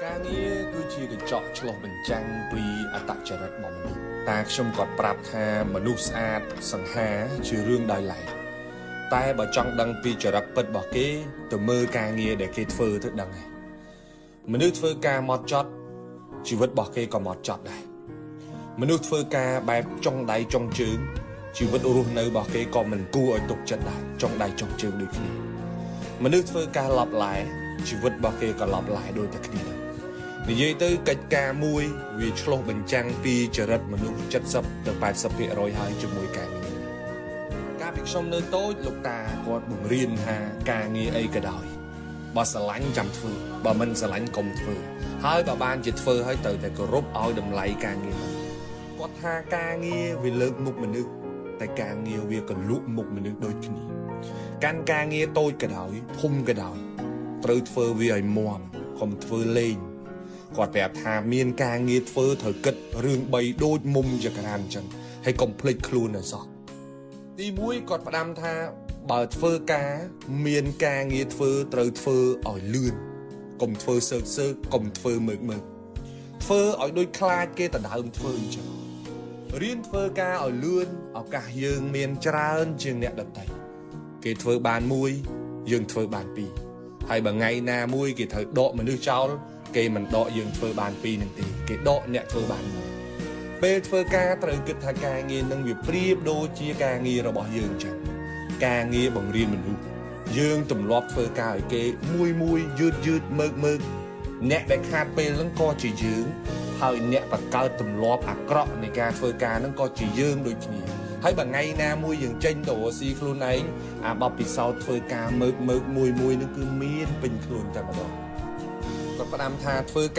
ការងារគឺជាកញ្ចក់ឆ្លុះបញ្ចាំងពីអត្តចរិតរបស់មនុស្សតាខ្ញុំគាត់ប្រាប់ថាមនុស្សស្អាតសង្ហាជារឿងដោយឡែកតែបើចង់ដឹងពីចរិតពិតរបស់គេទៅមើលការងារដែលគេធ្វើទៅដឹងហើយមនុស្សធ្វើការមកចត់ជីវិតរបស់គេក៏មកចត់ដែរមនុស្សធ្វើការបែបចុងដៃចុងជើងជីវិតរស់នៅរបស់គេក៏មិនគួរឲ្យទុកចិត្តដែរចុងដៃចុងជើងដូចគ្នាមនុស្សធ្វើការឡប់ឡែជីវិតរបស់គេក៏ឡប់ឡែដូចតែគ្នាដែរ និយាយទៅកិច្ចការមួយវាឆ្លុះបញ្ចាំងពីចរិតមនុស្ស70ទៅ80%ហើយជាមួយការងារនេះកាលពីខ្ញុំនៅតូចលោកតាគាត់បង្រៀនថាការងារអីក៏ដោយបើស្រឡាញ់ចាំធ្វើបើមិនស្រឡាញ់កុំធ្វើហើយបើបានជាធ្វើហើយត្រូវតែគោរពឲ្យតម្លៃការងារហ្នឹងគាត់ថាការងារវាលើកមុខមនុស្សតែការងារវាក៏លក់មុខមនុស្សដូចគ្នាកាន់ការងារតូចក៏ដោយធំក៏ដោយត្រូវធ្វើវាឲ្យមាំកុំធ្វើលេង គាត់ប្រាប់ថាមានការងារធ្វើត្រូវគិតរឿង3ដូចមុំចក្រានអញ្ចឹងហើយកុំភ្លេចខ្លួនឲ្យសោះទី1គាត់ផ្ដាំថាបើធ្វើការមានការងារធ្វើត្រូវធ្វើឲ្យលឿនកុំធ្វើសើកសើកកុំធ្វើមើកមើកធ្វើឲ្យដូចខ្លាចគេដណ្ដើមធ្វើអញ្ចឹងរៀនធ្វើការឲ្យលឿនឱកាសយើងមានច្រើនជាងអ្នកដទៃគេធ្វើបានមួយយើងធ្វើបានពីរហើយបើថ្ងៃណាមួយគេត្រូវដកមនុស្សចោល គេមិនដកយើងធ្វើបានពីរនឹងទេគេដកអ្នកធ្វើបានមួយពេលធ្វើការត្រូវគិតថាការងារនឹងវាប្រៀបដូចជាការងាររបស់យើងចឹងការងារបង្រៀនមនុស្សយើងទម្លាប់ធ្វើការឲ្យគេមួយមួយយឺតយឺតមើកមើកអ្នកដែលខាតពេលហ្នឹងក៏ជាយើងហើយអ្នកបង្កើតទម្លាប់អាក្រក់នៃការធ្វើការហ្នឹងក៏ជាយើងដូចគ្នាហើយបើថ្ងៃណាមួយយើងចេញទៅរកស៊ីខ្លួនឯងអាបទពិសោធន៍ធ្វើការមើកមើកមួយមួយហ្នឹងគឺមានពេញខ្លួនតែម្ដងគាត់ផ្ដាំថាធ្វើការ